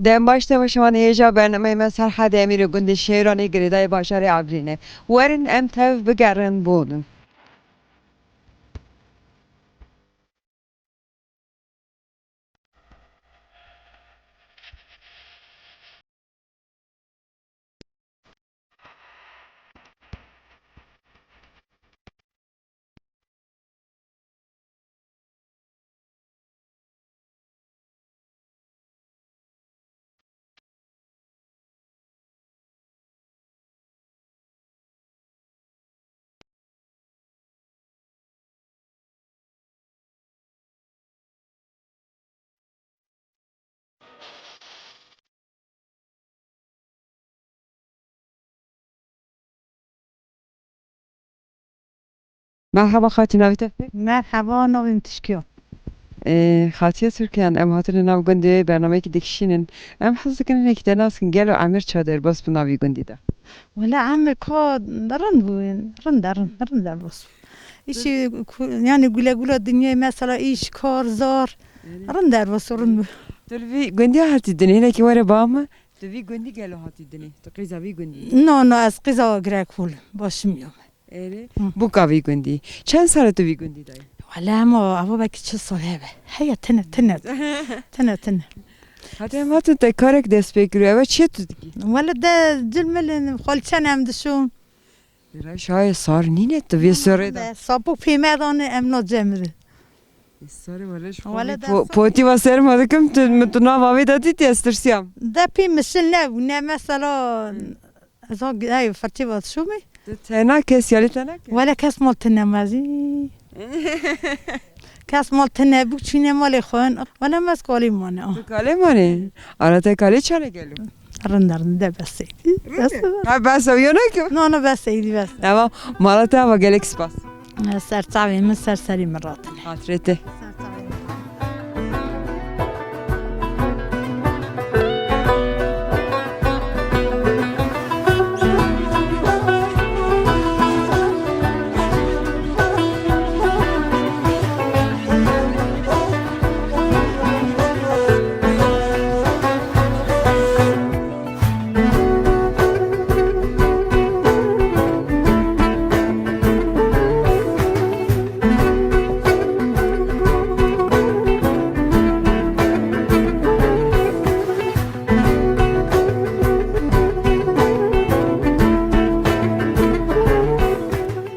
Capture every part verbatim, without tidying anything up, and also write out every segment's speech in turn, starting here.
Dem baş temaşevanê hêja bernameyê me Serhedê Emîrê gundê Şêranê girêdayê bajarê Evrînê. Werin em tev bigerin bolin. Merhaba xatî, navê te bi xêr? Merhaba, navê min Tişkiya. Ee, xatiya Tirkiyan, em hatine nav gundê wê bernameyekî dikişînin. Em hez dikin hinekî te nas kin, gelo emir ça derbas bû navî gundî de? Wele emir ka rind bû, rind e, rind, rind derbas bû. Îşî ku, yani gule gula dinyayê mesela îş, kar, zar, rind derbas û rind bû. Tu li vî gundî hatî dinê, hinekî were ba min. Tu vî gundî gelo hatî dinê? Tu qîza vî gundî? No, no, ez qîza Girekol im, başim yo. Erê. Hı. Bûka vî gundî. Çend sal e tu vî gundî de yî? Wele hema ava belkî çil sal hebe. Heye tine, tine. Tine, tine. Hadi em hatin te karek dest pê kiriyo. Eve çi tu dikî? Wele de cilmilin, xalçen em dişon. Reşayê sar nîne tu vê serê de. Sapû pê me dane em nacemirin. Sarê wele ji Wele xwe de po-, sa- potî va ser ma dikim, tu, min tu nava wê de dîtî, ez tirsiyam. De pê mişil nebû, ne mesela, ez ha g-, ey, fertî va dişûmê. Tu tena kes, ya lê tena kes? Wele kes mal tine mezî. Kes mal tine bû, çîne malê xwe. Wele mez kalê mane. Tu kalê mane? Ara te kalê çare gelo? Rind e, rind e, bes e. Rind e? Bes e. Ha, bes e, yok yok. No, no, bes e, bes. Tamam, mala te ava, gelek spas. Ser çavê min, ser serê min ratine. Xatirê te. Ser çavê min.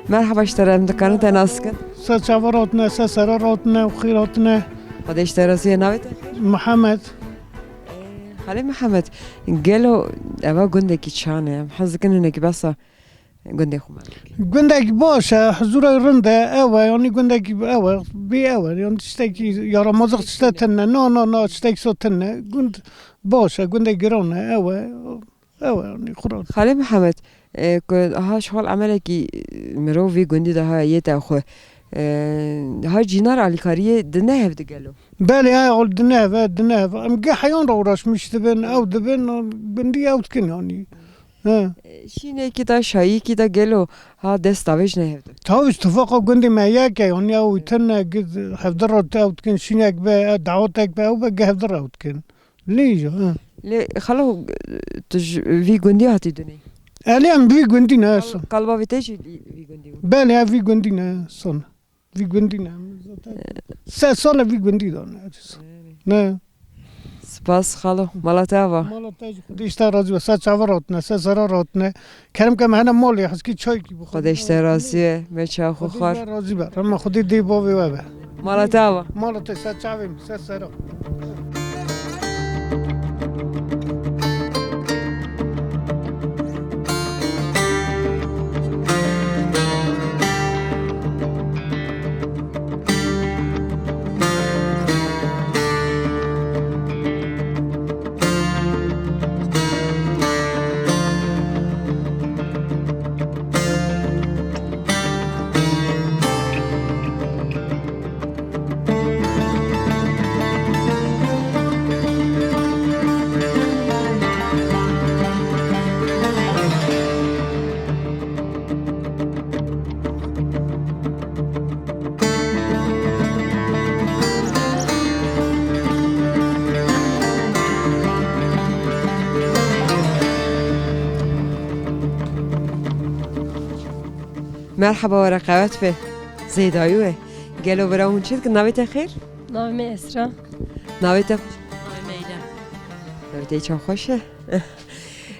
Merhaba, ji te re em dikarin te nas kin? Ser çava rotine, ser sera rotine û xêr hatine. Xwedê ji te razî ye, navê te? Mihemed. Ee, Xalê Mihemed, gelo eva gundekî çan e? Em hez dikin hinekî behsa gundê xwe me bike. Gundekî baş e, hizûra rind e, ew e, yanî gundekî ew e, bê ew e, yanî tiştekî yaramazlik tişte tune, na, na, na, tiştekî so tune. Gund baş e, gundê giran e, ew e, ew e, yanî xura. Xalê Mihemed, e, ku ha ji hol emelekî mirov vî gundî de ha yê te xwe, e, ha cînar alîkariyê dine hev digelo? Belê, he, hol dine hev, he, dine hev. Em geh heyan re uğraşmış dibin, ew dibin, gundî ew dikin yanî. He. E, şînekî de, şayîkî de gelo ha dest tavêj ne hev de? Tavêj tifaqa gundê me yek e, yanî ew tune, gid hevdi re ew dikin, şînek be, e, dawetek be, ew be, geh hevdi re ew dikin. Lê îja, ha. Lê xalo, tu ji vî gundî hatî dinê? Elê em vî gundî ne, Qal-, son. Qalba vê te jî vî gundî bû? Belê, ev vî gundî ne, son. Vî gundî ne. Em zaten se sal e vî gundî de ne. Erê. Ne. Spas xalo. Mala te ava? Mala te jî Xwedê ji te razî be. Se çava rotine, se sera rotine. Kerem ke me hene malê hezkî çaykî bixwe. Xwedê ji te razî be, me çawa xwe xwar. Xwedê ji te razî be. Rema Xwedê dê bavê we be. Mala te ava? Mala te ser çavê min, ser sera. Merheba, were qewet be. Zêdayî we. Gelo bira hûn çi dikin? Navê te xêr? Navê me Esra. Navê te xweş? Navê me Eylem. Navê te çaw xweş e.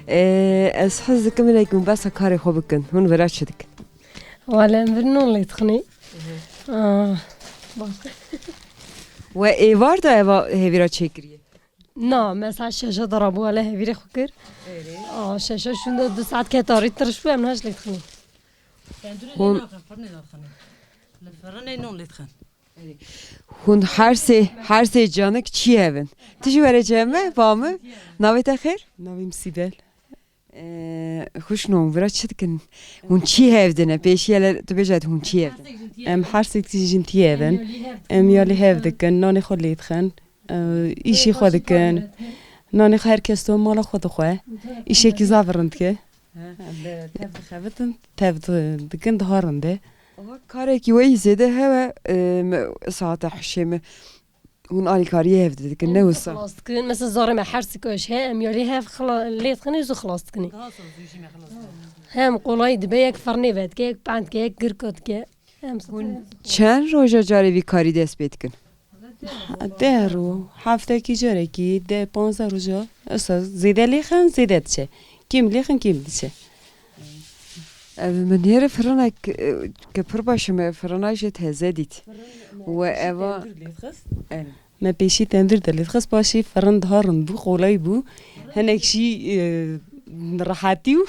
Ee, ez hez dikim hinek hûn behsa karê xwe bikin. Hûn vira çi dikin? Wele em vir non lê dixinê. Aa, bak. We êvar da eva hêvîra çêkiriye? Na, mesela şeşe de rabû hele hevîrê xwe kir. Erê. Aa, şeşe şûnde du saet ketarî tiriş bû, em naş lê dixinê. Tendurê Hûn lê naxin, firnê de dixinê. Li firinê non lê dixin. Hûn her sê, her sê canik çî hev in? Tu jî were cem me, va min. Navê te xêr? Navê min Sîbel. Ee, xwişk non, vira çi dikin? Hûn çî hev dine? Pêşî hele tu bêje hûn çî hev dine? Em her sê tî jin tî hev in. Em ya lê hev dikin, nanê xwe lê dixin. Ee, îşê xwe dikin. Nanê xwe her kes to mala xwe dixwe. Îşekî zaf rind dike. Em tev dixebitin, tev di-, dikin daha rind e. Ama karekî weyî zêde hewe, e, me, saeta hişê me. Hûn alîkariyê hev dikin, ne wisa? Xilas dikin. Mesela zarê me her sikoş he, em ya lê hev xila-, lê dixinê zû xilas dikinê. Daha zor zû jî me xilas dikin. Hem qolay dibe, yek firnê vedike, yek pend dike, yek girka dike. Em Hûn çend roja carê vî karî dest pê dikin? Deh roj, heftekî carekî, deh, panzdeh roja. Esa zêde lêxin, zêde diçe. Kêm lêxin, kêm diçe. Ev min nêre firinek, e, ke pir baş e, me firina jê teze dît. We eva. Ev. Me pêşî tendir de lê dixist, paşî firin daha rind bû, qolay bû. Hinek jî, e, rehetî û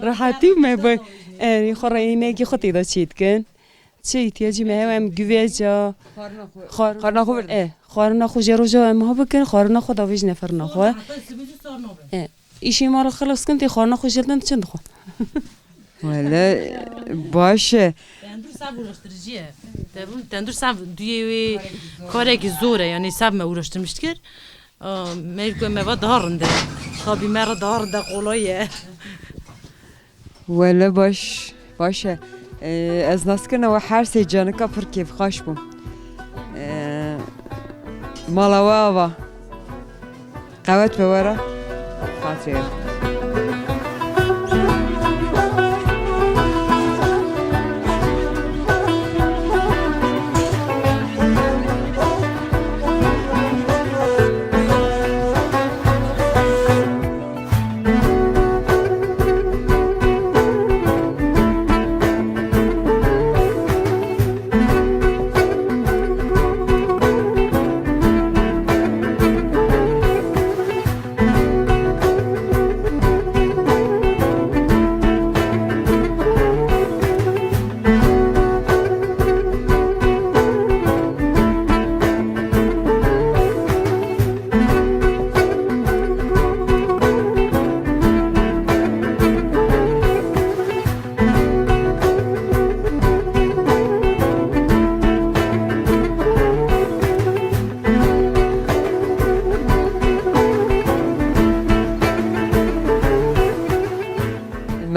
rehetî û me bi, e, xwe reyînekî xwe tê de çê dikin. Çi îhtiyacî me heye, em guveca, Xwarina xwe. Xwar-, Xwarina xwe birdin. E, xwarina xwe jê roja em ha bikin, xwarina xwe davêjine firina xwe. Heta sibê jî sar nabe. E, îşê mala xilas kin, tê xwarina xwe jê didin, çend dixwe. Wele baş e. Tendur sav uğraştırıcı ye. Tendur, tendur sav duyê wê karekî zor e, yani sav me uğraştırmış dikir. Aa, me ku me va daha rind e. Tabi me re daha rind e, kolay ye. Wele baş, baş e. Ee, ez nas kirina we her sê canika pir kêfxweş bûm. Ee, mala we ava. Qewet be we re. Xatirê.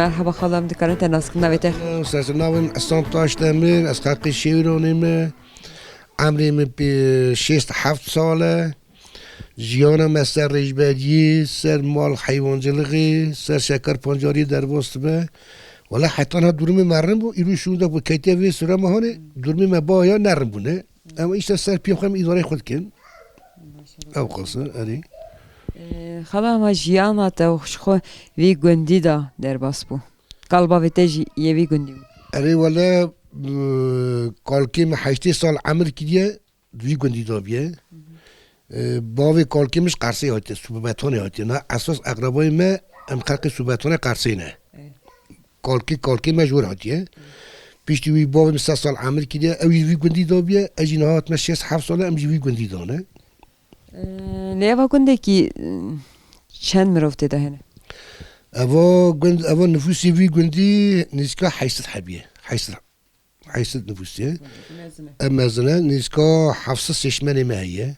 Merhaba xala, em dikarin te nas kin, navê te? Ser navê min Ehsan Taşdemir, ez xelkê Şêwîranê me. Emrê min pê-, şêst heft sal e. Jiyana me ser rêjberiyê, ser mal heywancilixê, ser şeker pancariyê derbas dibe. Wela heta niha durumê me rin bû, îro şûnde ku ketiye vê sura me hanê, durumê me baya nerin bûne. Em îşte ser piyê xwe em îdareyê xwe dikin. Ew qas e, erê. Ee, xala, ma jiyana te û ji xwe vî gundî de derbas bû. Kal bavê te jî yê vî gundî bû. Erê wele, e, kalkê me heştê sal emir kiriye, di vî gundî de bûye. Hı hı. E, bavê kalkê min ji Qersê hatiye, Sûbetonê hatiye. Na esas eqrebayê me, em xelkê Sûbetonê Qersê ne. Evet. Kalkê, kalkê me ji wir hatiye. Piştî wî bavê min sed sal emir kiriye, ew jî vî gundî de bûye, ez jî niha hatime şêst heft sal e, em jî vî gundî de ne. Ee, lê eva gundekî, e, çend mirov tê de hene? Eva gund, eva nifûsê vî gundî nêzîka heşt sed hebî ye. Heşt sed, heşt sed nifûs ye. Gundekî mezin e. Ev mezin e, nêzîka heft sed seçmenê me heye.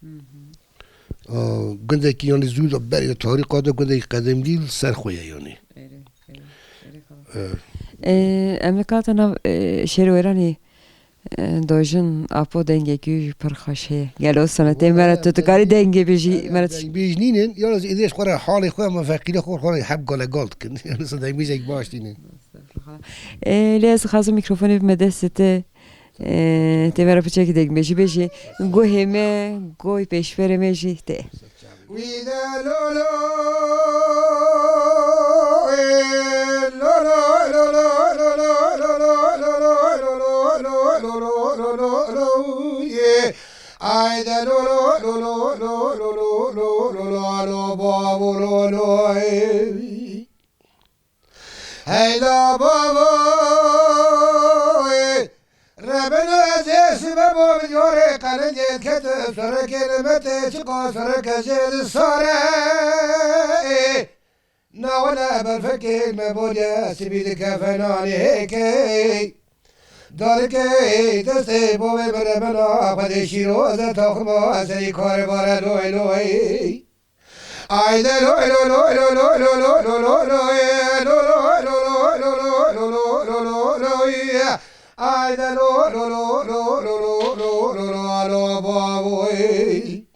Hı hı. Aa, gundekî yanî zû berê tarîxa de gundekî qedimgî li ser xwe ye yanî. Erê, erê, erê xala. Ee. Ee, em ê kate nav, ee, şêrwêranê, ee, dojin Apo dengekî wî jî pir xweş heye. Gelo senetê me re tu dikarî dengê bêjî me re? Dengbêj nînin, yalnız êdî ji xwe re halê xwe, me feqîrê xwe, xwe re heb gale gal dikin. Yalnız dengbêjek baş nînin. E, lê ez dixwazim mîkrofonê bime destê te. E, tê me re piçekî dek bêjî, bêjî. Guhê me, guhê pêşberê me jî tê. Wî de lo lo, e, lo lo, lo lo, lo lo, lo lo, lo lo, lo lo, lo lo, lo lo, lo lo, ye. Ay de lo lo, lo lo, lo lo, lo lo, lo lo, lo babo, lo lo, ey. Hey la babo, ey. Rebin ez ê sibe bo min yorê qelingê kete, sereke li me tê çiqa sereke jê li sare, ey. Nawele berfekê me boriye, sibî dike fenanê hêkê. Darikê destê bovê min rebena, Xwedê şîroze taxima, serî karê bare loy loy. Ay de loy lo loy lo loy lo loy lo loy lo, ê lo loy lo loy lo loy lo loy lo loy lo, ê. Ay de lo lo lo lo lo lo lo lo lo lo, alo bavoy.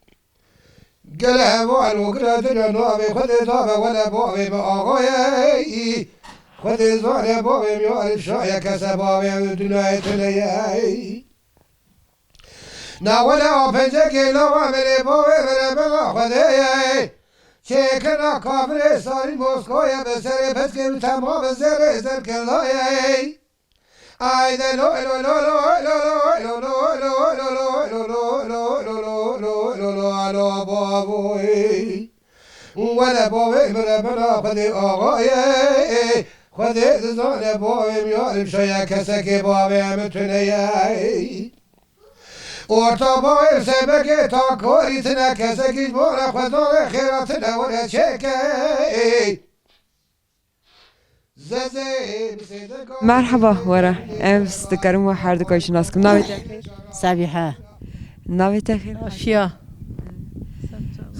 Gele heval û gile dile navê Xwedê dabe wele bavê me axayê. Xwedê zane bavê me yarî şaye kese bavê em dinyayê tune ye. Na wele a pencekê lawa me lê bavê me re bela Xwedê ye. Çêkirina kafirê sarî Moskoye bi serê petkê bi tema bi zerê zerkirdaye. Ay de lo lo lo lo lo lo lo lo lo lo lo lo lo lo lo lo lo lo lo, alo bavoy. Wele bavê min re bela Xwedê axayê. Xwedê dizane bavê min yarim şaye kesekê bavê em tune ye. Orta bavê sebekê ta korî tine kesekî ji bo re xwedane xêra tine were çêke. Merhaba, were. Ez dikarim we her du şinas kim. Navê te xêr? Sebîhe. Navê te xêr? Afiya.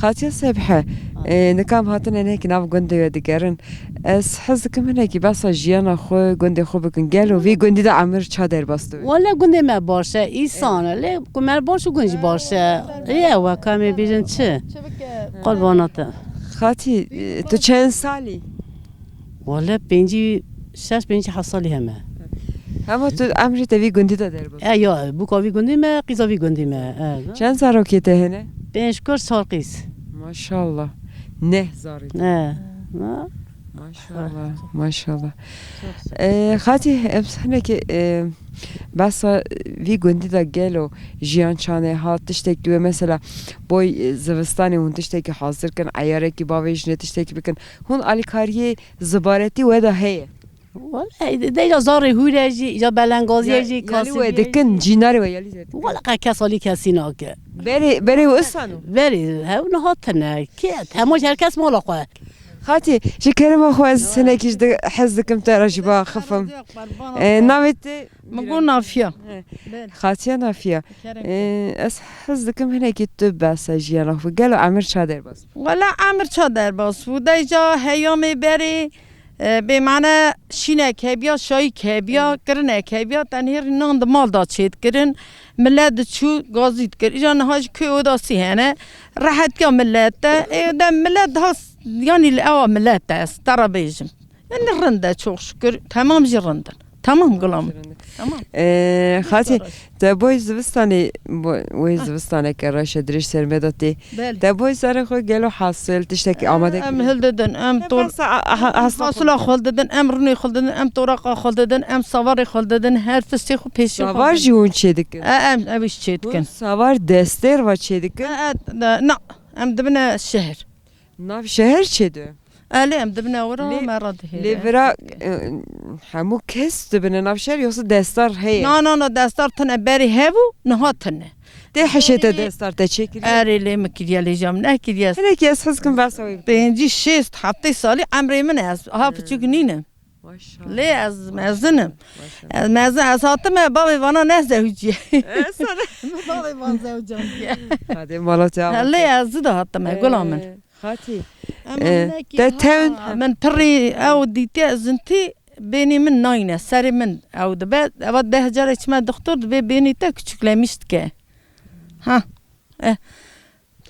Xatiya Sebîhe, e, nika em hatine hinekî nav gundê we digerin. Ez hez dikim hinekî behsa jiyana xwe, gundê xwe bikin. Gelo vî gundî de emir ça derbas dibe? Wele gundê me baş e, îsan e. Lê ku me baş û gund jî baş e. Ê, ew e, ka em ê bêjin çi? Qurbana te. Xatî, e, tu çend salî? Wele pêncî şeş, pêncî heft salî heme. Hema tu emrê te vî gundî de derbas? E, ya, bûka vî gundî me, qîza vî gundî me. E. Çend zarokê te hene? Pênc kur, çar qîz. Maşallah. Neh zarê te. E. Ha? Maşallah, maşallah. E, Xatî, em hinekî, e, behsa vî gundî de gelo jiyan çane hat, tiştek dibe mesela boy, e, zivistanê hûn tiştekî hazir kin, eyarekî bavê jinê tiştekî bikin. Hûn alîkariyê zibaretî we de heye? Wele, de ya zarê hûre jî, ya belengaziyê jî, yalî kasî we dikin, cînarê we yalî zêde dikin. Wele qe kes alî kesî nake. Berê, berê û isano? Berê, hew niha tine. Kê, hemû her kes mala xwe. Xatî, ji kerema xwe ez hinekî ji di-, hez dikim te re jî ba xifim. E, navê te? Min got Nafiya. He. Xatiya Nafiya. Kerem. E, ez hez dikim hinekî tu behsa jiyana xwe. Gelo emir ça derbas bû? Wele emir ça derbas bû. Deyca heyamê berê, e, bêmane şînek hebiya, şayîk hebiya, kirinek hebiya, tenhê rînan di mal da çêdikirin. Millet diçû gazî dikir. Îca niha jî kê oda sî hene. Rehetiya millet de. Ê de millet daha s-, yanî li ewa millet de ez te re bêjim. Yanî rind e, çok şükür. Temam jî rind in. Tamam, gulam. Tamam. Ee, Xatî, te boy zivistanê, bo-, wê zivistaneke reşe dirêj ser me de tê. Belê. Te boy zarê xwe gelo hasil, tiştekî amade kiriye? Em hildidin, em tor-, hasila xwe hildidin, em rûnê xwe hildidin, em toraqa xwe hildidin, em savarê xwe hildidin, her tiştê xwe pêşî xwe hildidin. Savar jî hûn çêdikin? E, em, ew jî çêdikin. Hûn savar destêr ve çêdikin? E, e, de, na, em dibine şehr. Nav şeher çêdibe? Elê em dibine wira me re dihêre. Lê vira, e, hemû kes dibine nav şeher, yoksa destar heye? Na, na, na, destar tine berê hebû, niha tine. Tê hişê te destar te çêkiriye? Erê lê min kiriye, lê jam nekiriye. Hinekî ez hez kim behsa wê bikim. Pêncî, şêst, heftê salî emrê min e, ez ha piçûk nînim. Maşallah. Lê ez mezin im. Maşallah. Ez mezin, ez hatime bavê vana nezewiciye. Bavê van zewcandiye. Hadi mala te. Lê ez zû de hatime, gula min. Ee, Xatî, e, te tewin? Min pirî ew dîtiye zintî, bênî min nayne, serê min ew dibe. Eva deh carê çime doktor dibe, bênî te küçüklemiş dike. Ha. Eh.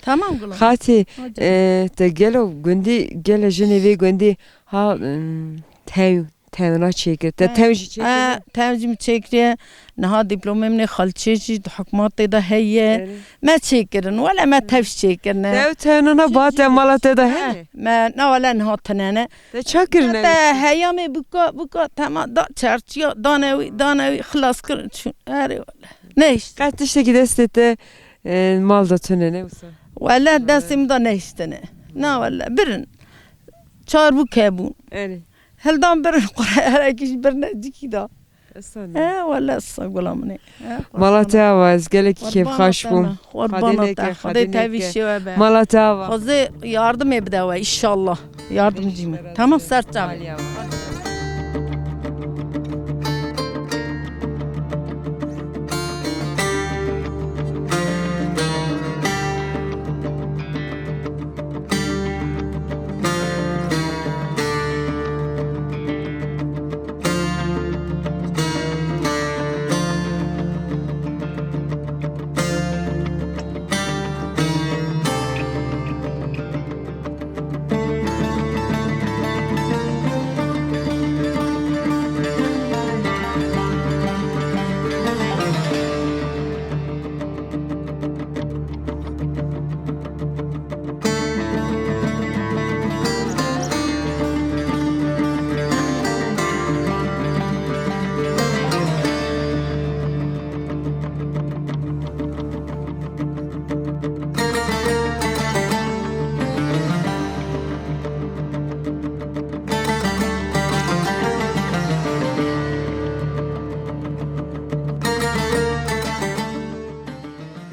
Tamam, gulam. Xatî, e, te gelo gundî, gele jinê vê gundî ha, em, tew, tewna çêkir. Te He. tew jî çêkir? He, tew jî min çêkiriye. Niha dîplomê min ê xalçê jî di hikûmetê de heye. Erê. Me çêkirin. Wele me tev jî çêkirine. Tew tewna na ba te mala te de He, hene? me na wele niha tine ne. Te ça kirine? Te heyamê bûka, bûka tema da çerçiya, dane wî, dane wî, xilas kirin çûn. Erê wele. Nehişt. Qet tiştekî destê te, e, mal da tune ne wisa? Wele destê min da nehiştine. Na wele. Birin. Çar bû ke bûn. Erê. Hildan birin, qureyarek jî birine cikî da. Esa ne? He, wele esa gula min ê. He, Mala te ava, ez gelekî kêfxweş bûm. Qurbana te me. Qurbana te. Xwedê tevî şêwe be. Mala te ava. Xwezê yardimê bide we, înşallah. Yardimcî me. Tamam, ser çavê. Maliya ava.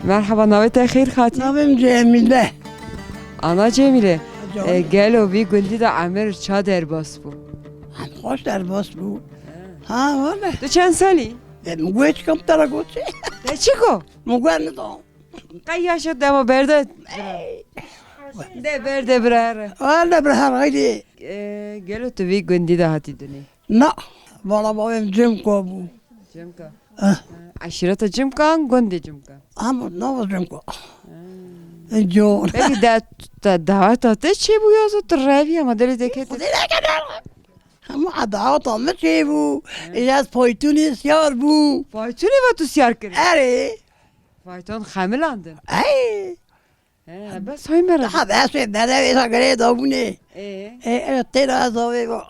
Merhaba, navê te xêr hatî? Navê min Cemîle. Ana Cemîle, Cemîle. E, gelo vî gundî de emir ça derbas bû? Em xweş derbas bû. Ha, wele. Tu çend salî? E, min guhê çikom te re got çi? Te çi got? Min guhê nizam. Qey yaşa dema berde. De berde bira here. Wele bira here, haydi. E, gelo tu vî gundî de hatî dinê? Na, vala bavê min Cimka bû. Cimka. Eh. Eşîreta Cimka, gundê Cimka. Ama nava Cimka. Con. Peki de, de, daweta te çê bû ya zû tu revî ama derê dekete? Xwedê nekene. Hema daweta min çê bû. He. Ê ez paytûnê siyar bû. Paytûnê ve tu siyar kirî? Erê. Paytûn xemilandin. Ey. He, bes hay mera. Daha bes wê bere wê sa gerê dabûnê. Ê? Ê, ê, tê da zavê va.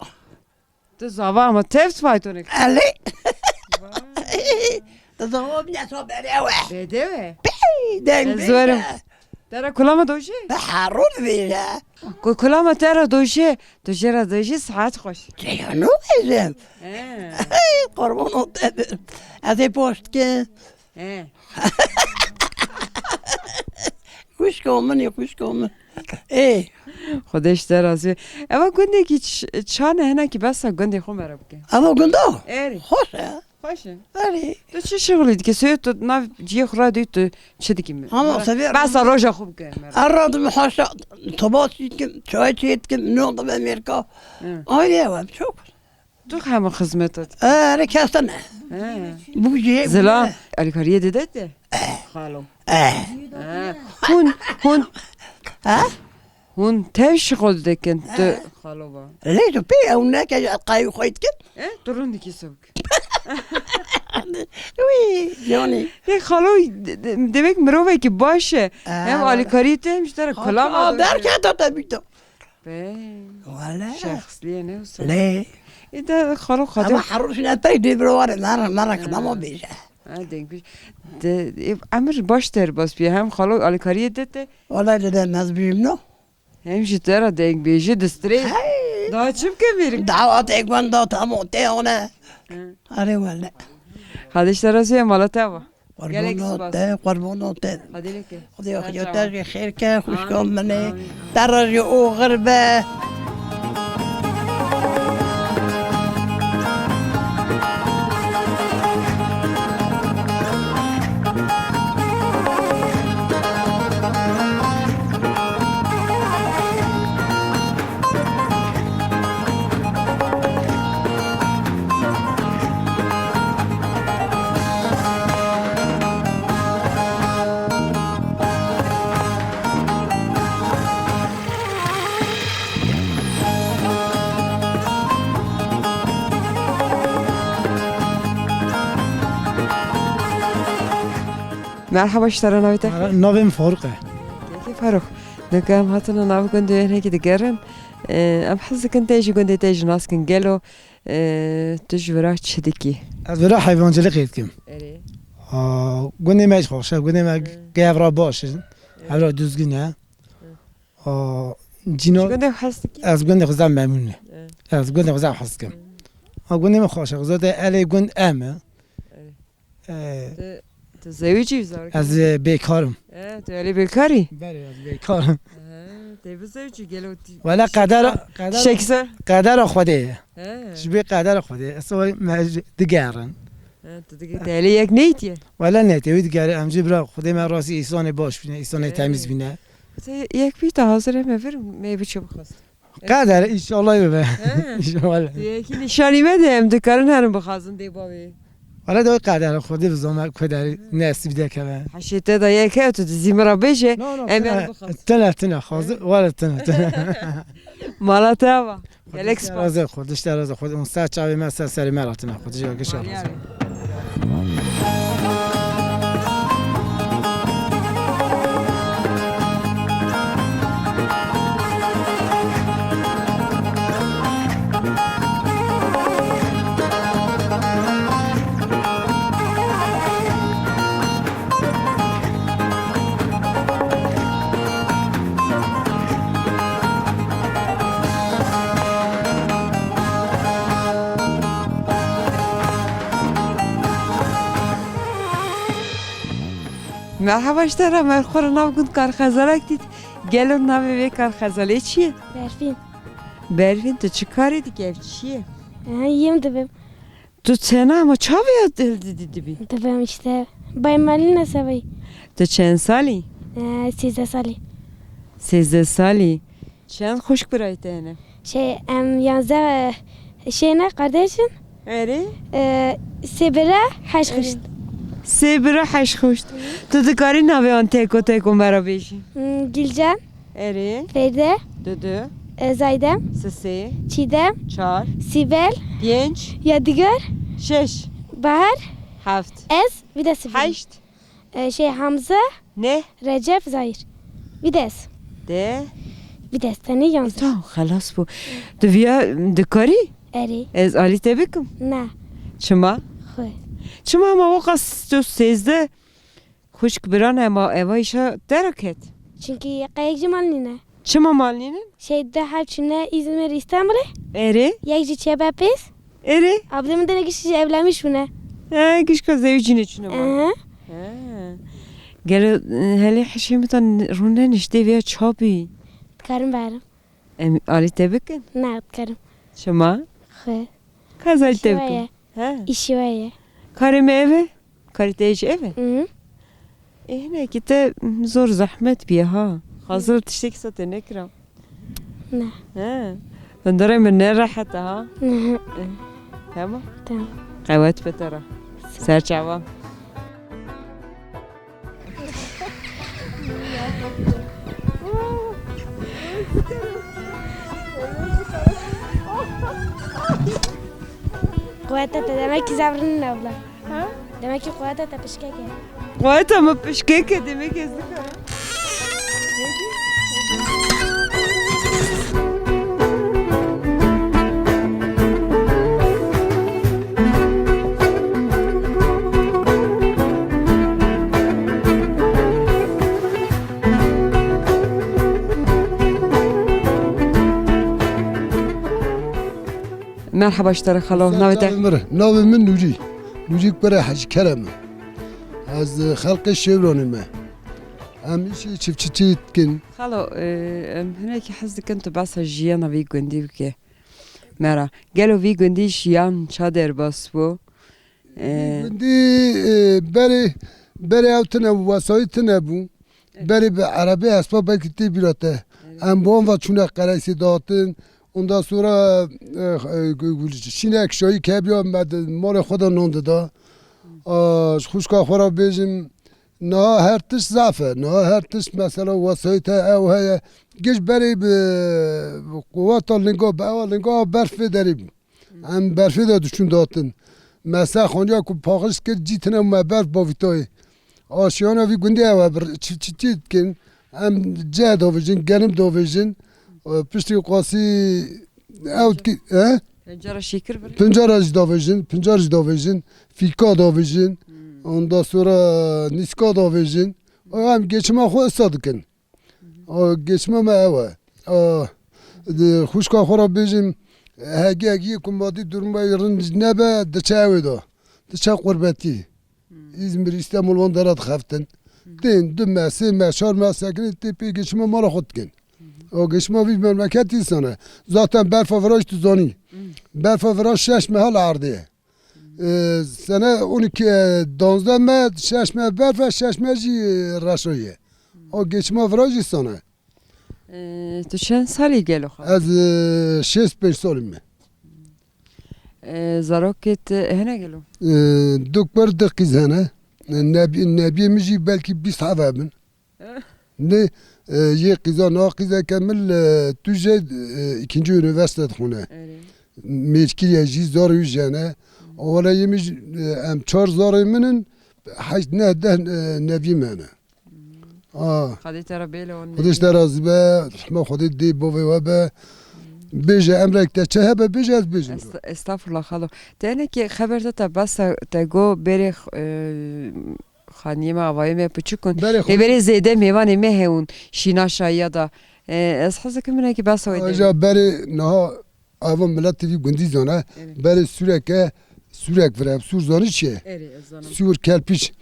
Tu zava ama tevs faytonik. Elê. Vay. Tu zava bine sa bere we. Bede we. Pey, deng Ez bêje. Zorim. Te ra kulama doje? Be harun bêje. Ku kulama te ra doje, tu jê ra doje saet xweş. Ceyano bêjim. He. Qurban ol te. Ez ê poşt ke. He. Xwişko min ê, xwişko min. Ê. Xwedê ji te razî. Eva gundekî ç-, çan e, hinekî bes e gundê xwe mere bike. Eva gunda? Erê. Xweş e. Xweş e. Erê. Tu çi şixulî dike? Sê tu nav ciyê xwe radî tu çi dikî me? Ama Mere-, sebê bes e roja xwe bike mere. Erra tu haşa toba çî dikim, çay çê dikim, no dibe mêrka. Hı. Ayrı ev em çok. Tu hema xizmeta dikî? Erê, kes te ne. He. Bu jê Zila, bu ne? Alîkariyê dide te? Eh. Xalo. Eh. He. Hûn, hûn. Ha? Hûn tev şixul dikin tu Eh. xalo va. Lê tu pê ew neke qay xwe dikin? E, tu rindikî sewk. Wî, yani. Lê xalo de-, de-, demek mirovekî baş e. Eh, Hem wala. Alîkariyê te hem ji te re Aa, kulama aa, doje. Derketa te bîto. Be. Wele. Şexsliyê ne wisa. Lê. Ê de xalo xade. Ama herûş ne pey dê biro ware, nara, nara Ha. Kınama bêje. Ha, denk bir. De, e, emir baş derbas bî. Hem xalo alîkariyê de te. Wele de de mez bîm no. Hem ji te ra denk bêje distrê. Hey. Daha çim ke mêrik. Dawa te gwen da tam o te one. Hı. Are wele. Hadi işte razı ya mala te va. Gelek Qurbana spas. Te, qurbana te. Hadi leke. Xwedê Her xwedê zaman. Te jî xêr ke, xwişka Amin, min ê. Amin. Te re jî oxir be. Merhaba, ji te re, navê te kî? Navê min Farûq e. Kekê Farûq, dika em hatine nav gundê wê hinekî digerin. Ee, em hez dikin te jî gundê te jî nas kin. Gelo, ee, tu ji vira çi dikî? Ez vira heywancilîqê dikim. Erê. Aa, gundê me jî xweş e, gundê me Hı. gevra baş in. Hı. Hevra duzgin e. Hı. Aa, cîno Ji gundê xwe hez dikî? Ez gundê xwe zaf memnûn me. Hı. Ez gundê xwe zaf hez dikim. Hı. Ha, gundê me xweş e. Zaten elê gund em e. Erê. Ee, Tu, tu zewicî zarok? Ez, e, bêkar im. E, tu elê bêkarî? Belê, ez bêkar im. He, tê bizewicî gelo ti-, Wele qedera, qedera, Tiştek ser? qedera Xwedê ye. He. Ji bê qedera Xwedê. Ez wê me ji digerin. He, tu digê te elê yek neytiye? Wele neytiye, wî digere em jî bira Xwedê me rastî îsanê baş bîne, îsanê He. temiz bîne. Te yek bî te hazir heme vir me biçe bixwast. Qeder, înşallah bibe. He. Înşallah. Tu yekî nîşanî me de em dikarin herin bixwazin dê bavê. Wala de qeder, Xwedê bizane ku derî nesîb dekeve. Heşê te de yek e, tu dizî min re bêje, No, no, em tine, herin bixwazin. tine, tine, xwazir, wala tine, tine. Mala te ava. Gelek Xwedê spas. razı, Xwedê te razı, Xwedê, hûn ser çavê me, ser serê me re tine, Xwedê ji gişa razı. Merhaba ji te re, me xwe re nav gund Karxezalek dît. Gelo navê vê Karxezalê çi ye? Berfîn. Berfîn, tu çi karê dikî, ev çi ye? Aha, yem dibim. Tu tena ama çavê ya dil didî dibî? Dibim işte. Bay Malîne Sevayî. Tu çend salî? Ee, sêzdeh salî. Sêzdeh salî. Çend xwişk birayê te hene? Şey, em yanzdeh, e, şey ne, kardeşin? Erê. E, sê bira, heşt Erê. xwişk. Sê bira, heşt xwişk. Tu dikarî navê wan teko teko me re bêjî? Hmm, Gülcan. Erê. Feride. Dudu. E, Zaydem. Sisê. Çiğdem. Çar. Sibel. Pênc. Yadigar. Şeş. Bahar. Heft. Ez. Bir de Sibel. Heşt. E, şey, Hamza. Neh. Recep, Zahir. Bir de ez. Deh. Bir de ez. Tenê yanzdeh. Tamam, xelas bû. Tu viya dikarî? Erê. Ez alî te bikim? Na. Çima? Xwe. Çima hema weqas tu sêzdeh Xwişk biran e, ma eva îşa te re ket? Çimkî qeyek jî mal nîne. Çima mal nînin? Şey, du heb çûne Îzmîr, Îstanbulê. Erê? Yek jî çêbe pês. Erê? Abdê min dene giş jî evlenmiş bûne. He, gişka zewicîne çûne mal. Aha. He. Gelo, e, helê hişê min tan rûne niştê vêya çapî. Dikarim berim. Em alî te bikin? Na, dikarim. Çima? Xwe. Ka ez alî te bikim? Îşi we ye. He? Îşi we ye. Karê me ev e? Karê te jî ev e? Hı hı. Ê, hinekî te zor zehmet bîye ha. Xazir tiştekî sa te nekira. Ne. He. Hundirê min ne rehet e ha. Hı hı. Ê, tamam. Tamam. Qewet be te re. Ser çavan. Quweta te demek ki zevrin abla. Ha? Demek ki quweta te pişkek e. Quweta min pişkek e, demek ez dikarim. Merhaba ji te re xalo, navê te? Navê min Nûrî. Nûrî Kurê Hecî Kerem e. Ez, e, xelqê Şêwranê me. Em îşê çiftçîtî dikin. Xalo, e, em hinekî hez dikin tu behsa jiyana vî gundî bike. Me re. Gelo vî gundî jiyan ça derbas bû? Vî E, gundî, e, berê, berê ew tune bû, wesayît tune bû. Evet. Berê bi erebê hespa belkî tê bîra te. Evet. Em bi wan ve çûne qereysê dihatin. Ondan sonra, e, e, şînek şayî kebiya me di malê xwe de nan dida. A, ji xwişka xwe re bêjim, niha her tişt zaf e. Niha her tişt mesela wesayît heye, ew heye. Giş berê bi, bi quweta linga, bi ewa linga berf vê derê bû. Em berfê de diçûn datin. Me ser xaniya ku paxij kir, cî tine me berf bavîtayê. Aşiyana vî gundî ew e, bir çi, çi, çi dikin? Em ceh davêjin, genim davêjin. E, piştî qasî ew dikî, he? Pencara şekir bir. Pincara jî davêjin, pincar jî davêjin, fîka davêjin. Hmm. Ondan sonra nîska davêjin. Em geçima xwe esa dikin. O geçima me ew e. O, di xwişka xwe re bêjim, hegî hegî ku madî duruma wî rind nebe, diçe ewê de. Diçe qurbetî. Hmm. Îzmir, Îstanbul wan dera dixeftin. Hmm. Tên du me, sê me, çar me sekinî tê pê geçima mala xwe dikin. Hmm. O geçima vî memleketî sane. Zaten berfa viraj tu zanî. Hmm. Berfa viraj şeş meha li erdê ye. E, sene on iki, e, danzdeh me, şeş me berf e, şeş me jî, e, reşo ye. O geçima vira jî sane. E, tu çend salî gelo xwe? Ez, e, şêst pênc salî me. E, zarokê te hene gelo? E, du kur, du qîz hene. E, nebî-, nebiyê min jî belkî bîst heve bin. Ne, e, yê qîza, na qîzeke min li Tûjê, e, îkinci unîversîte dixwîne. Erê. Mêrkî ye jî, zarê wî jene. Wele yê min jî, e, em çar zarê min in, heşt, neh, deh, e, nevî me ne. Hmm. A. Xwedê te re bêle wan Xwedê ji te razî be, rehma Xwedê dê bavê we be. Hmm. Bêje emrek te çi hebe, bêje ez bêjim. Esta-, estağfurullah xalo. Te hinekî xeber de te behsa te got bêrê, e, Xaniyê me, avayê me piçik in. Berê xwe Lê berê zêde mêvanê me hewin şîna şayiya da. E, ez hez dikim hinekî behsa wê Aja derê. Berê niha ava miletê vî gundî zane. Evet. Berê sûreke, sûrek vire, sûr zanî çi ye? Erê, ez zanim. Sûr, kelpîç.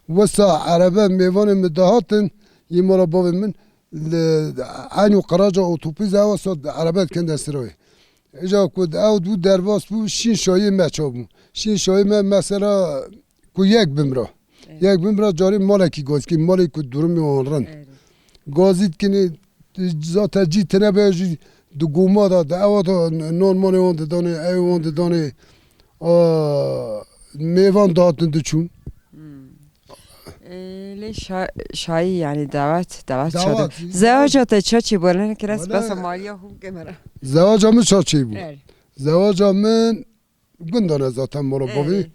Wesa erebe mêvanê min dihatin, yê mala bavê min, li eynû qiraca otopîz ewa sot erebe dikin destê wê. Îca ku ew dû derbas bû, şîn şayê me çabû. Şîn şayê me mesela ku yek bimra. Evet. Yek bimra carê malekî gazkî, malê ku durumê wan rind. Evet. Gazî dikinê, zaten cî tine be jî di goma da, di ewa da non malê wan didanê, ew wan didanê. A, mêvan dihatin diçûn. Hmm. E, lê şa-, şayî, yani davet, davet Davet, çadir. Zewaca te ça çêbû? Wele ne kiras Wele besa maliya hû kemera. Zewaca min ça çêbû? Evet. Zewaca min gundane zaten mala bavê. Evet.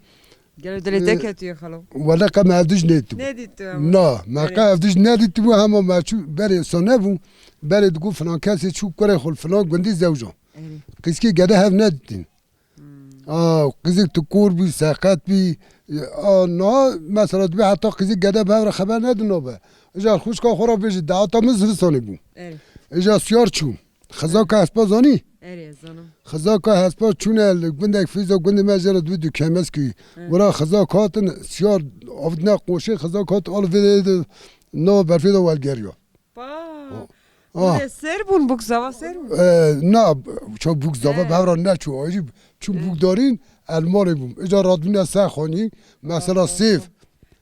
Gelo dilê te E, ketiye xalo. Wele qe me hevdij nedîtibû. Nedîtibû ama. Na, me Evet. qe hevdij nedîtibû, hema me çû berê sa nebû. Berê digot filan kesê çû kurê xwe filan gundî zewca. Evet. Qîzkê gede hev nedîtin. Hmm. A, qizêk tu kor bî, seqet bî. A, na, mesela dibê heta qizêk gede bi hev re xeber nedin nabe. Îja xwişka xwe re bêjî, dehata min zivistanê bû. Evet. Îja siyar çû. Xizaka hespa zanî? Erê, zanim. Xizaka hespa çûne li gundek Fîza, gundê me jê re dibê du kemeskî. Evet. Wira xizak hatin, siyar avdine qoşê, xizak hat al vê de, de, na berfê de welgeriya. Pa. Ah. Bûne ser bûn, bûk zava ser bûn. E, na, ça bûk zava He. Bevra neçû, ayrî çû He. Bûk darîn, elmalê bûm. Îca radbîne ser xanî, mesela Ah. Sêv.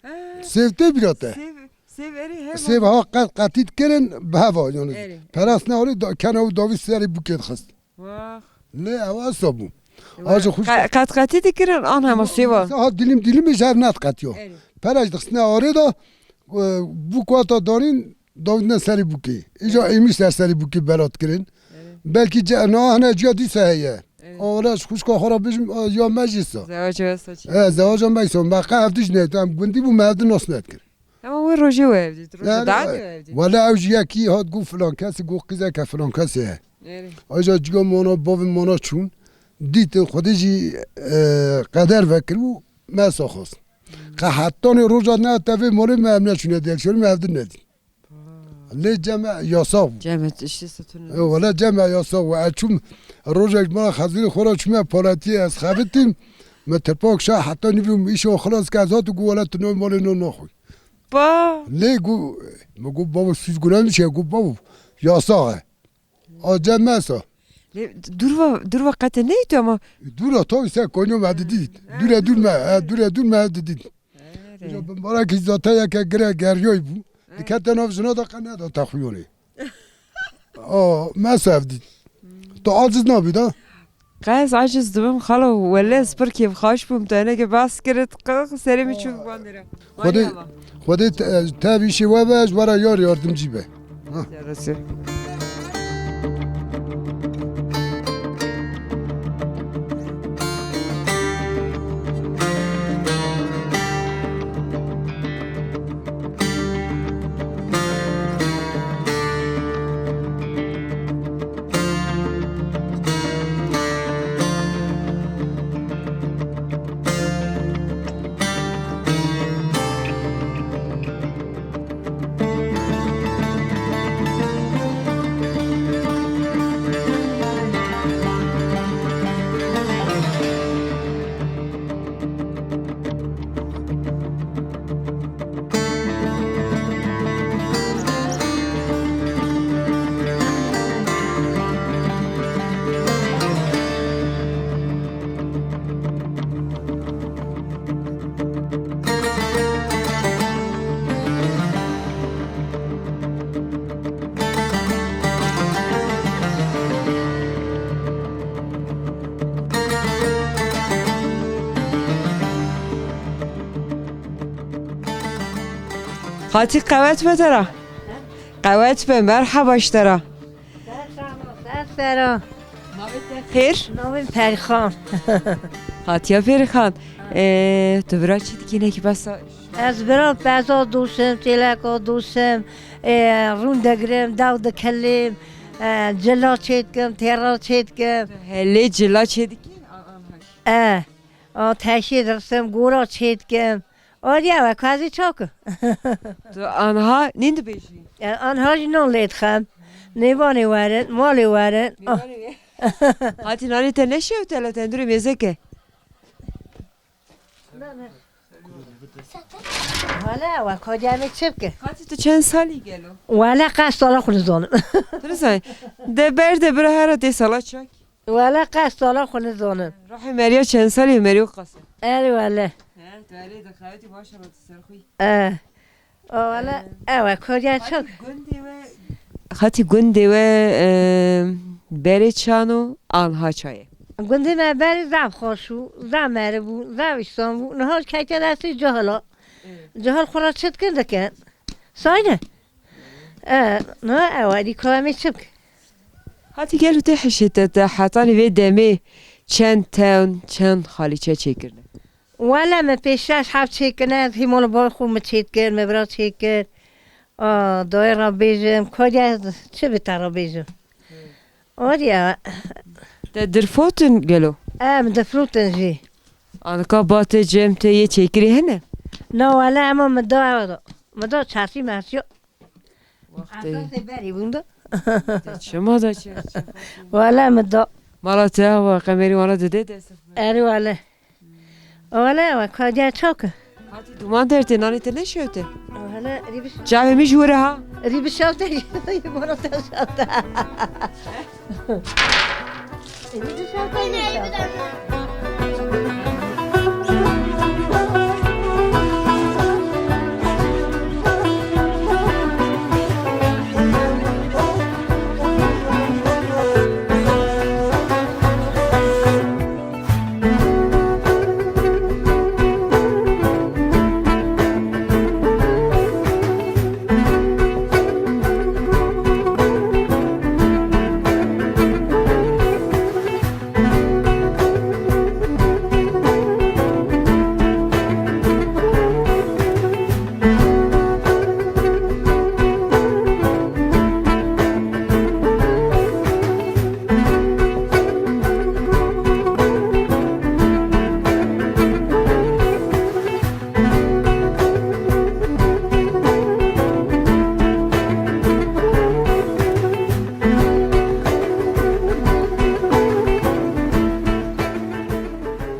He. Sêv tê bîra te? Sêv, sêv erê hema. Sêv ha qet qetî dikirin, bi heva yani. Erê. Peras ne arê da, kena û davî serê bûkê dixist. Wah. Lê ew esa bû. Wah. Aji xwişk Qe-, qet qetî dikirin, an hema sêva. Ha dilim dilim ji hev nediqetiyo. Erê. Peraj dixistine arê da, e, bûk hata darîn, Dawîdine serê bûkê. Îja Evet. Êmî ser serê bûkê belat kirin. Evet. Belkî ce-, na hene ciya dîsa heye. Evet. Awle ji xwişka xwe re bijim, a, ya me jî sa. Zewaca wesa çi? E, zewaca me sa. Me qe hevdij neyt. Em gundî bû me hevdi nas nedikir. Ama wê rojê we hevdît. Roja Yani, da e, diye hevdît. Wele ew ji yekî hat got filan kesî, got qîzeke filan kesê ye. Evet. Aja ciya mana, bavê mana çûn. Dîtin Xwedê jî, e, qeder vekir û me sa xwest. Qe hetanê roja ne tevê malê me em neçûne direksiyonê me hevdi nedî. Lê cem e yasax bû. Cem e, işte sütun. E, wele cem e yasax bû. Ez çûm rojek mala xezirê xwe re çûme paletiyê ez xebitîm. Me tirpak şa heta nîvî îşo xilas ke ez hat û got wele tu navê malê no naxwî. Pa. Lê got, me got babo siz guna mi çe got babo yasax e. A cem me sa. Lê durva, durva qete neytî ama. Dûra tabii sen koyno me didît. Ha, Dûre dûr me, ha, dûre dûr me didît. Erê. Îja bi mbarekî zateyeke gire geryoy bû. Erê. Dikete nav jina da qe neda te xuyonê. A, me sevdît. Tu aciz nabî da? Qe ez aciz dibim xalo, wele ez pir kêfxweş bûm, tu hinekê behs kirit, qe serê min çû bi bandê re. Xwedê, Xwedê te, te vîşê we be, ji we re yar yardimcî be. Ha. Yarası. Hatî qewet be te ra. Qewet be, merheba ji te ra. Ser sera. Navê te xêr? Navê Perxan. Hatiya Perxan. Ee, tu bira çi dikî, hinekî behsa? Ez bira peza dûsim, çêleka dûsim, ee, rûn digirim, daw dikelîm, ee, cila çêdikim, têra çêdikim. Helê cila çêdikî? E, a teşî dirsim, gora çêdikim. Odiya we kazî çak. Tu anha nîn dibêjî? E, anha jî nan lê dixem. Nêvanê werin, malê werin. Nêvanê we-, hatî nanê te neşewte, la tendurê mêze ke. Wele we kodiya me çi bike? Hatî tu çend salî gelo? Wele qes sala xwe nizanim. Tu nizanî. De berde bira hera tê sala çak. Wele qes sala xwe nizanim. Ruhê Meriya çend salî, Meriyo qas e. Erê wele. He, tu erê dixewitî, maşallah, tu serxwî. E. O wele, ew e, koriya çok. Hatî gundê we, hatî gundê we, e, berê çan û anha çaye? Gundê me berê zaf xweş û, zaf merib û, zaf îştan bû. Niha keke destê cahila. Evet. Cahil xwe ra çi dikin dikin. Sayne. E, na ew e, dî kora me çi bike? Hatî gelo tê hişê te, te hetanî vê demê çend tewn, çend xalîçe çêkirine? Wele me pêş şeş heb çêkirine, ez hî mala bavê xwe me çêdikir, me bira çêkir. A, dayê ra bêjim, kodiya çi bi te ra bêjim? Odiya. Te dirfotin gelo? Em difirotin jî. Anika ba te cem te yê çêkirî hene? Na wele ema min da ew da. Min da çerçî merçî. Wextê. Esasê berî bûn da. Te çima da çerçî? Wele min da. Mala te awa qemerî wana dide dest. Erê wele. Wele ew e, kadiya çak e. Hatî duman dertê, nanê te neşewte? Hele, rî biş- Çavê min ji were ha. Rî bişewte, ji were te şewte. Rî bişewte, rî bişewte.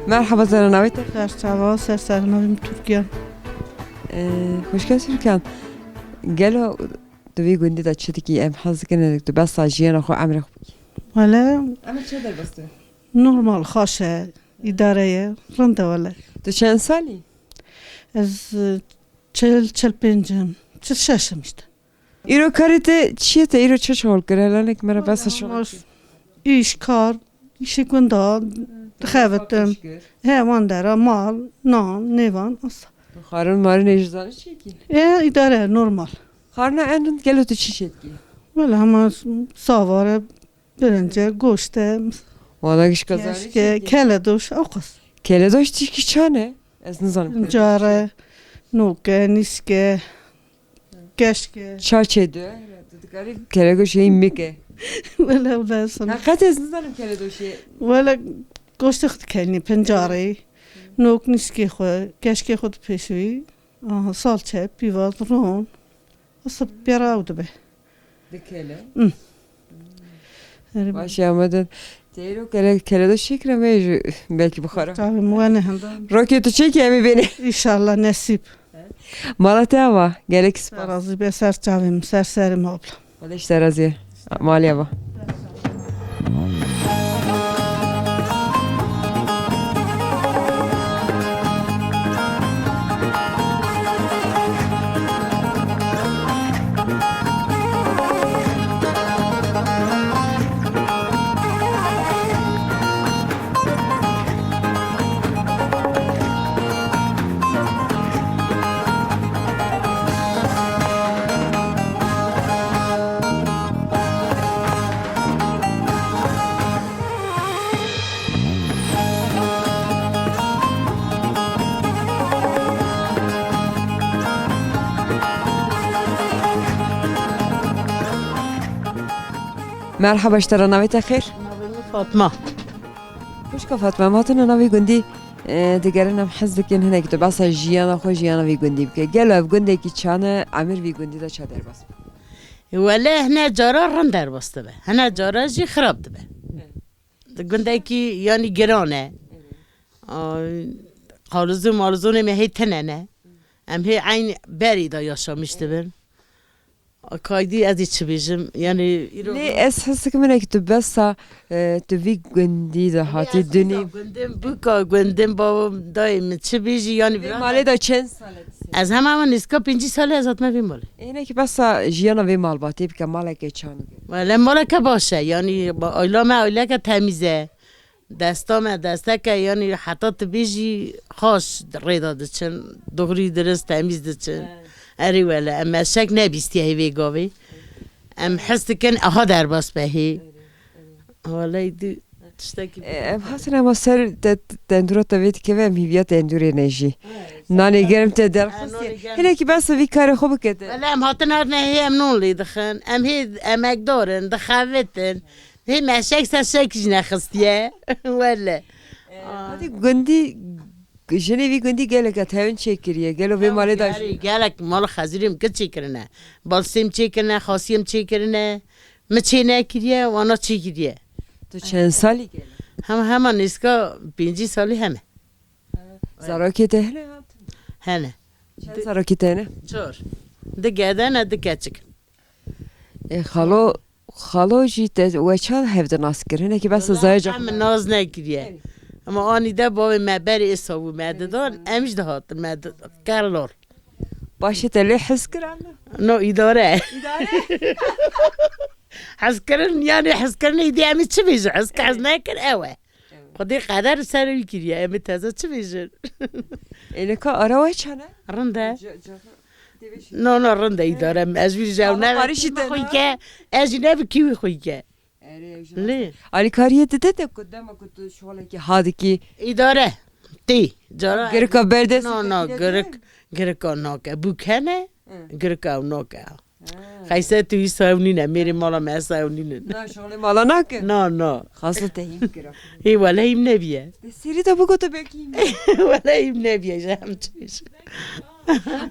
Merhaba, zana navê te? Ser çava, ser ser navê min Türkan. Ee, hoş geldin Türkan. Gelo tu vî gundî de çi dikî, em hez dikin tu behsa jiyana xwe, emrê xwe bikî. Wele. Emir çi derbas tu? Normal, xaş e, îdare ye, rind e wele. Tu çend salî? Ez, e, çil, çil pêncim, çil şeşim işte. Îro karê te çi ye, te îro çi şixul kir? Helanek me re behsa şixul kir. Îş, kar, îşê gunda, dixebitim. He, wan dera, mal, nan, nêvan, asa. Xarin marin ê ji zanî çêkî? E, îdare, normal. Xarina en rind gelo tu çi çêdikî? Wele hema savare, birince, goşte, wana giş kazanî keşke, çêkî? Keledoş, o qas. Keledoş tişkî çan e? Ez nizanim. Pincar e, nok e, nîsk e, keşk e. Ça çê du, tu dikarî keledoşê mik e. Wele, wele, sana. Heqet ez nizanim keledoşê. Wele, goştê xwe dikenî, pincarê, nok, nîskê xwe, keşkê xwe dipêşivî. Aha, salçe, pîvaz, ron. Wisa pêra ew dibe. Dikele? Hmm. Erê. Baş e, ama de teyro kele, keledoş çêkire me jî belkî bixwara. Tabii, mi wene henda. Rokê tu çêkî em ê bêne. Înşallah, nesîb. Mala te ava, gelek spas. Razî be, ser çavê min, ser serê min abla. Xwedê ji te razî ye. Malê ava. Merhaba, ji te re, navê te xêr? Navê min Fatma. Xwişka Fatma, em hatine navê gundî, e, digerin, em hez dikin hinek tu behsa jiyana xwe, jiyana vî gundî bike. Gelo ev gundekî çan e, emir vî gundî de ça derbas bû? Wele hine cara rind derbas dibe, hine cara jî xirab dibe. Di gundekî yanî giran e. A, qalûzû malûzûnê me hê tine ne. Em hê eyn berî de yaşamiş dibin. Kaydî ez ê çi bêjim? Yanî îro Lê ez his dikim hinek tu behsa, e, tu vî gundî de hatî dunî. Gundin bûka, gundin bavim dayê min çi bêjî, yanî Vê vira malê de çend sal e tu sê? Ez hema hema nîska pêncî salî ez hatime vê malê. Ê, hinekî behsa jiyana vê malbatê bike, maleke çan e? Wele maleke baş e, yanî ba-, aila me aileke temîz e. Desta me desteke, yanî heta tu bêjî xaş rêda diçin, doğrî dirist temîz diçin. He. Erê wele, em meşek nebîstiye hê vê gavê. Em his dikin, aha derbas be hê. Erê, erê. Walay du tiştekî E, em hatin ema ser te-, tendûra te vê dikeve, em hîviya tendûrê ne jî. He, Nanê germ te derxist. Nanê germ. Hinekî behsa vî karê xwe bike te. Wele em hatin hatine hê em non lê dixin. Em hê emekdar in, dixevitin. Hê meşek ser şek jî nexistiye. Wele. E, hatî gundî, jinê vî gundî gelek e tevin çêkiriye. Gelo vê malê de Yarî, gelek mal xezirîm ki çêkirine. Balsêm çêkirine, xasiyêm çêkirine. Mi çê nekiriye, wana çêkiriye. Tu çend salî gel? Hema, hema nêzika pêncî salî heme. Zarokê te hene hatin? Hene. Çend zarokê te hene? Çar. Di gede ne, di keçik. E, xalo, xalo jî te we çawa hev di nas kir? Hinekî behsa Wala zayaca em xwe nas nekiriye. Evet. Ama anî de bavê me berê êsa bû me didan, em jî dihatin me di-, kerlor. Başê te lê hez kir, anî? No, îdare. Îdare? Hez kirin, yanî hez kirin, îdî em ê çi bêjin? Hez ke hez nekir, ew e. Evet. Xwedê qeder ser wî kiriye, em ê teze çi bêjin? Ê, nika ara we çane? Rind e. Ca-, ca-, tê vê şî- No, no, rind e, îdare. Ez jî wî jew Ama ne parîşî te xwî ne? Ke, ez jî ne bi kî wî xwî ke. Erê, ew jî Lê. Alîkariyê dide te ku dema ku tu şolekî ha dikî? Îdare. Tê. Cara Girika berdest No, no, te girik, girika nake. Bûk hene, Hı. Girika ew nake. Ha. Xeyse tu wî saw nîne, mêrê mala me saw nînin. Na, şolê mala nake? Na, na. Xasla te hîm kira. Hê wele hîm nebiye. De serî de bigote belkî hîm. Wele hîm nebiye, ji hem çi bêjim.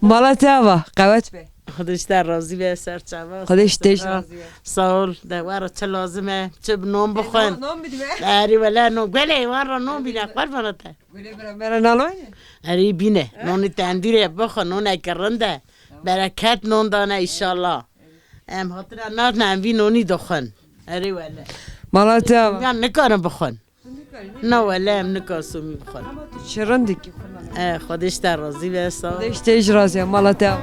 Mala te ava, qewet be. Xwedê ji te razî be, ser çava. Xwedê ji te jî razî be. Sağ ol. De wara çi lazim e, çi bi non bixwin. Non, non bidime. Erê wele non, gelê wan ra non bîne, qurbana te. Gule bira, me re naloyne. Erê bîne, nonê tendîrê bixwe, noneke rind e. Bereket non dane înşallah. Em hatira natin, em vî nonî dixwin. Erê wele. Mala te ava. Yan nikarin bixwin. Na wele em nikarin somî bixwin. Ama tu çi rindikî xwe. E, Xwedê ji te razî be, sağ ol. Xwedê ji te jî razî be, mala te ava.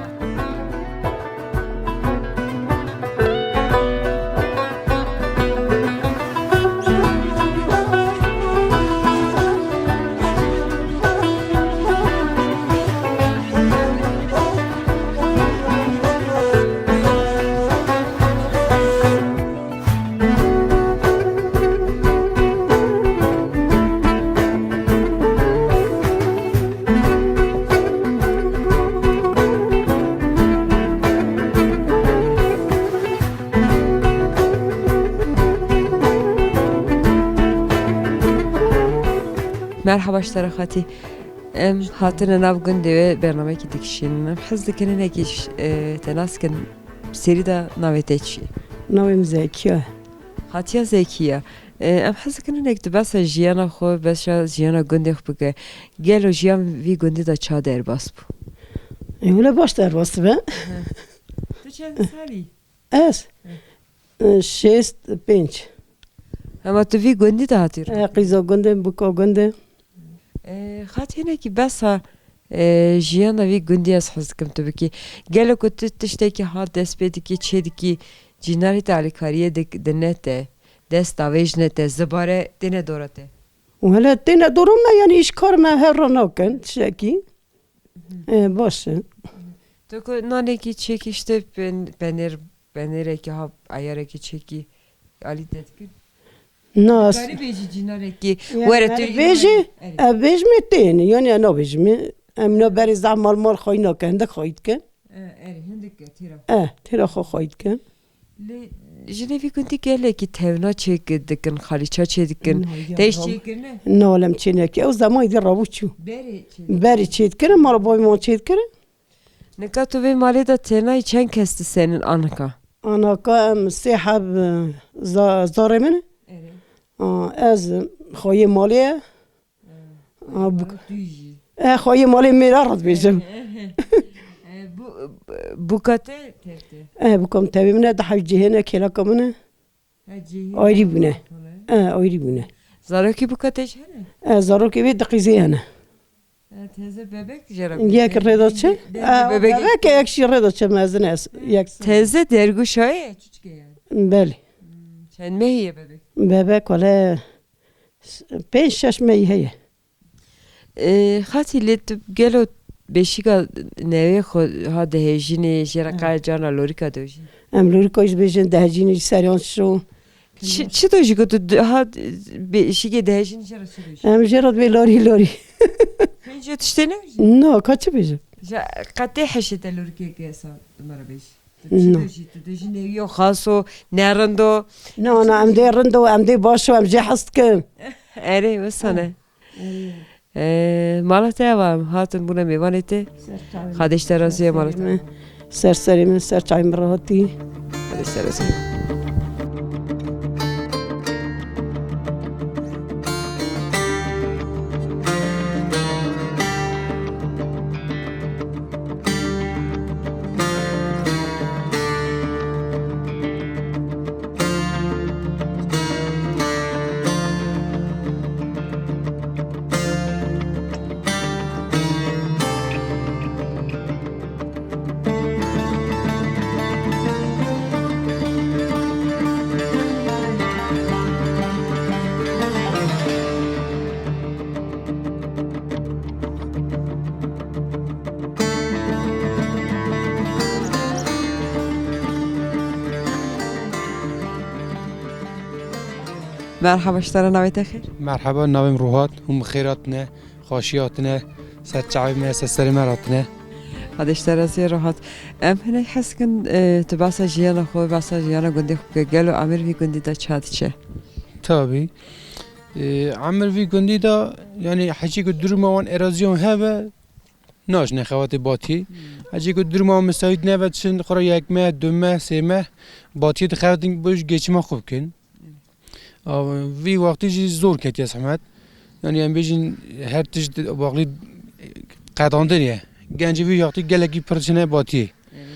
Merhaba ji te re xatî. Em hatine nav gundê we bernameyekî dikişînin. Em hez dikin hinekî ş-, e, te nas kin, serî de navê te çi ye? Navê min Zekiye. Hatiya Zekiye. E, em hez dikin hinek tu behsa jiyana xwe, behsa jiyana gundê xwe bike. Gelo jiyan vî gundî de ça derbas bû? E, wele baş derbas dibe. Tu çend salî? Ez? E, şêst pênc. Hema tu vî gundî de hatî rû? E, qîza gundê, buka gundê. E, xatî hinekî behsa, e, jiyana vî gundî ez hez dikim tu bikî. Gelo ku tu tiştekî ha dest pê dikî, çê dikî, cînarê te alîkariyê dik-, dine te, dest davêjine te, zibare têne dora te? Wele têne dora me, yanî îşkar me her re nakin, tiştekî. E, baş e. Tu ku nanekî çêkî işte pen-, penêr, penêrekî ha eyarekî çêkî alî te dikir? Na, ez Karî bêjî cînarekî. Ya, were tu erê bêjî, Erê. Ez bêjimê tên, yanî ez nabêjimê. Em na berê zaf mal mal xwayî nakin, hindik xwayî dikin. E, erê, hindik e, têra. E, têra xwe xwayî dikin. Lê, Jinê vî gundî gelekî tevna çê dikin, xalîça çê dikin. Na, ya, Te hîç tamam. çê kirine? Na, lem çê nekir. Ew zemanî de rabû çû. Berê çê. Berê çê dikirin, mala bavê wan çê dikirin. Nika tu vê malê de tenayî, çend kes disenin anaka? Anaka em sê heb, e, za-, zarê min. Evet. A, ez, e, xweyê malê ye. A, bu- Ama tu jî. E, xweyê malê mêra re dibêjim. E, bu, buka te tevte. E, buka min tevî min e, di hewt cihê ne, kêleka min e. He, cihê Ayrî bûne. E, ayrî bûne. Zarokî buka te jî hene? E, zarokê wê di qîzê hene. E, teze bebek jê re Yek bûne. rêda çi? Dergî E, bebek. Bebek e, yek jî rêda çi mezin e. Yek. Teze dergû şaye, çiçke yani. Belê. Hmm, çend mehî ye bebek? Bebek wele pênc şeş mehî heye. E, Xatî, lê tu gelo beşîka newê xwe ha dihejînê, jê re Evet. qaya carna lorîka dojî? Em lorîka jî dibêjin, dihejînê jî seriyan şo. Çi, çi dojî ku tu di-, ha beşîkê dihejînê jê re çi dojî? Em jê re dibê lorî lorî. Pênc tiştê ne? Na, ka çi bêjim? Ja, qetê heşê te lorîkê ke sa tu me re bêjî? Tu çi No. dojî? Tu dojî newî yo, xas o, ne rind o? No, no, em dê rind o, em dê baş o, em jê hez dikin. Erê, wisa ne? Erê. Ee, mala te ava em hatin bûne mêvanê te. Ser çavê Xadê ji te razî ye, mala te. Ser serê min, ser çavê min re hatî. Xadê ji te razî ye. Merhaba, ji te re, navê te xêr? Merhaba, navê min Ruhat, hûn bi xêr hatine, xweşî hatine, ser çavê me, ser serê me hatine. Xwedê ji te razî ye, Ruhat. Em hinek hez dikin, e, tu behsa jiyana xwe, behsa jiyana gundê xwe bike. Gelo emir vî gundî de çi diçe? Tabî. E, emir vî gundî de, yanî hecî ku duruma wan, eraziyan hebe, Naşne xebatê batiyê. Hmm. Hecî ku durma misayît nebe, çin xwe re yek meh, du meh, sê meh batiyê dixebitin bo ji geçima xwe bikin. Hmm. A, vî wextî jî zor ketiye zehmet. Yanî em bêjin her tişt baxlî qedandin ye. Gencê vî wextî gelekî pir çine batiyê. Evet,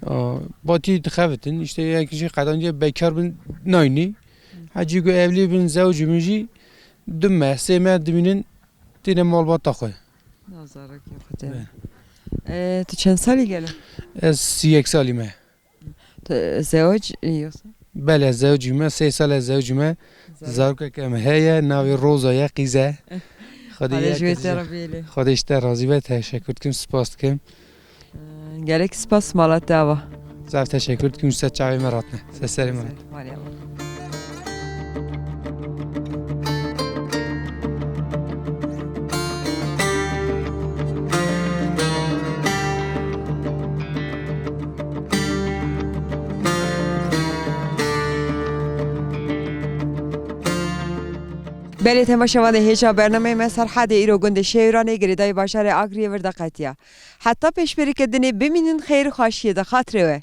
evet. A, batiyê dixebitin, işte yek jî qedandiye bekar bin naynî. Hmm. Hecî ku evlî bin zewcî bin jî du meh, sê meh dimînin têne malbata xwe. Na zarokê xwe tê. Be. Ee, tu çend salî gelo? Ez sî yek salî me. Tu zewec yoksa? Belê, ez zewcî me, sê sal ez zewcî me. Zarok. Zarokek em heye, navê Roza ye, qîz e. Xwedê Xwedê ji wê te re bêle. Xwedê ji te razî be, teşekkür dikim, spas dikim. Ee, gelek spas, mala te ava. Zaf teşekkür dikim, ser çavê me ratine. Ser serê me ratine. Mala ava. Belê temaşevanê hêja bernameyê me Serhedê îro gundê Şêwranê girêdayî bajarê Agriyê vir de qetiya. Heta pêşberî kedinê bimînin xeyr û xaşiyê de xatirê we.